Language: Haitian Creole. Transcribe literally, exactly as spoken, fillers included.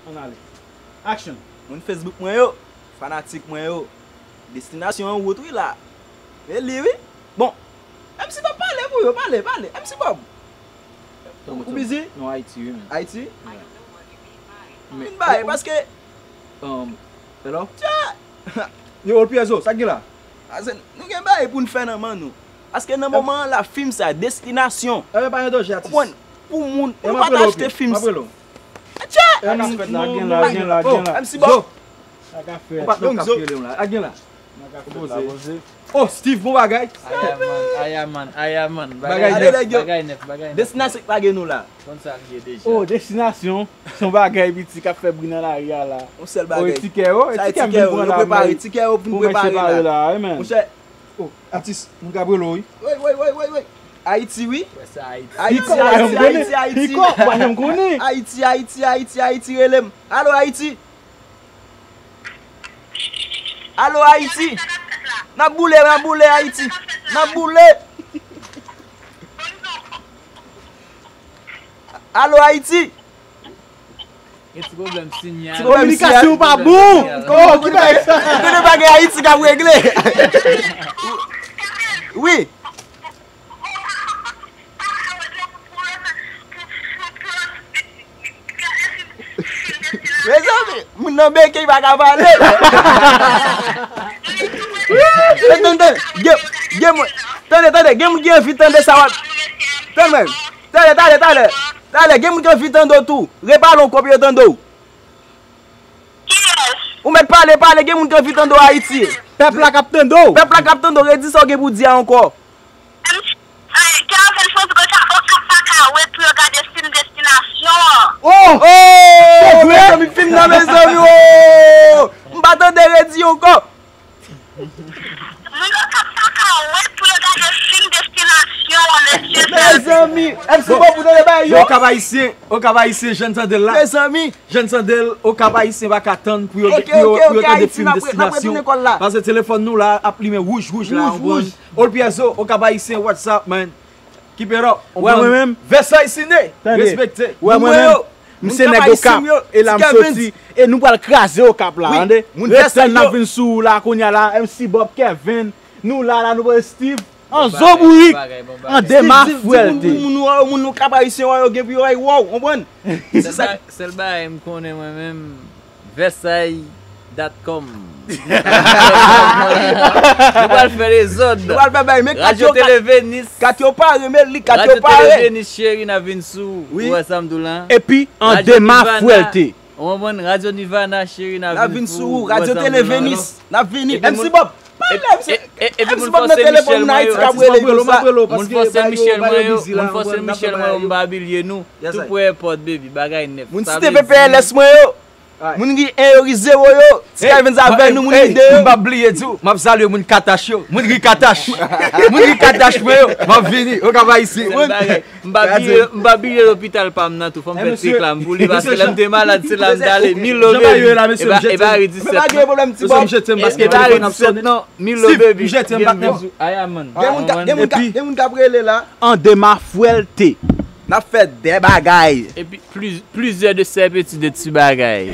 Ann ale. Action. Moun Facebook mwen yo, fanatik mwen yo, destinasyon an wout wi la. E li wi. Bon, M C Bob, pale pou yo, pale, pale. M C Bob. Ou bizi? Non, Ayiti wi men. Ayiti? Vin bay, paske. Hello? Tja! Yo, Old Pierzo, sa k gen la? Ase, nou gen bagay pou n fè nan men nou. Paske nan moman an la, fim sa, destinasyon. Emen pa yon danje atis. Konprann? Pou moun, pou nou pa ta achte fim sa. Tja! Sa k ap fèt la, gen la, gen la, gen la. M C Bob. Sa k ap fèt. Ou pa t nan kap rele m la. A gen la. Poze. Oh, Steve, bon bagay. Aya man, aya man, aya man. Bagay nèf, bagay nèf, bagay nèf. Destinasyon k lage nou la. Konn sa l ye deja. Oh, destinasyon. Se yon bagay piti k ap fè bri nan lari a la. Yon sèl bagay. Tikè yo, tikè m vin pran la. Yo prepare tikè yo, vin prepare la. Monchè. Oh, atis, moun ka brelo wi. Wi, wi, wi, wi, wi. Ayiti wi. Ayiti, Ayiti, Ayiti, Ayiti. Ayiti, Ayiti, Ayiti, Ayiti, rele m. Alo Ayiti. Alo Ayiti. N ap boule, n ap boule Ayiti. N ap boule. Alo Ayiti. Gen ti pwoblèm sinyal. Ti pwoblèm sinyal. Kominikasyon pa bon. Oh, ki bagay sa? Kote bagay Ayiti k ap regle? Wi. Mezanmi, moun nan beke, li pa ka pale. Tande, tande, gen, gen moun, tande, tande, gen moun ki anvi tande sa w ap, tande, tande, tande, tande, tande, gen moun ki anvi tande w tou. Repale w kòb yo tande w. Ou mèt pale, pale, gen moun ki anvi tande w Ayiti. Pèp la k ap tande w. Pèp la k ap tande w, redi sa w gen pou di a ankò. Kèvin Fondre sa Okap pa ka wet pou yo gade fim Destinasyon an. Oh! Oh! Mezanmi, fim nan, mezanmi, oh! M pa tande redi ankò. Moun Okap pa ka wet pou yo gade fim Destinasyon an, mesye. Mezanmi, M C Bob pou tande bagay yo. Okap Ayisyen, Okap Ayisyen, jan n tande l la. Mezanmi. Jan n tande l, Okap Ayisyen pa ka tann pou yo, pou yo, pou yo tande fim Destinasyon. Paske telefòn nou la ap limen wouj, wouj la, ou konprann? Old Pierzo, Okap Ayisyen, what's up, man? Keep it up. Ou konprann? Vèsay Sine, respekte. Moun mwen yo, moun Okap Ayisyen yo, e la m soti. E nou pral kraze Okap la, tande. Ret tann, n ap vin sou ou la, kounye a la, M C Bob, Kevin, nou la, la, nou voye Steve. An zo bourik, an demafwèlte. Moun, moun, moun, moun Okap Ayisyen yo gen pou yo ay wòw, konprann? Se sa. Sèl bagay m konnen mwen menm, Vèsay dot com. Nou pral fè dezòd. Nou pral fè bagay, men kat yo, kat yo pare, men li, kat yo pare. Radyo Tele Venis, cheri, n ap vin sou ou. Ou wè sa m di w la? Epi, an demafwèlte. Ou konprann? Radyo Nirvana, cheri, n ap vin sou ou. Radyo Tele Venis, n ap vini. M C Bob, pale, M C Bob nan telefòn, moun Ayiti k ap rele konsa. Moun Fòsèl Michèl mwen yo, moun Fòsèl Michèl mwen yo, m pa bliye nou. Tou prè èpòt, baby, bagay nèf. Moun Site P P L S mwen yo. Moun ki en yo, ki zewo yo. Ti Kevin avè nou, moun ki de yo. M p ap bliye di w, m ap salye moun Katach yo. Moun ki Katach. Moun ki Katach mwen yo. M ap vini. Okap Ayisyen. M pa bliye, m pa bliye lopital pa m nan tou, fò m fè ti reklam pou li, paske lè m te malad, se la m t ale, Milo baby, e pa, e pa Ri disèt non, e pa Ri disèt non, Milo baby, gen bizou, aya man. Gen moun k ap rele la. An demafwèlte. N ap fè de bagay. Epi, pliz-, plizyè de sèpetid de ti bagay.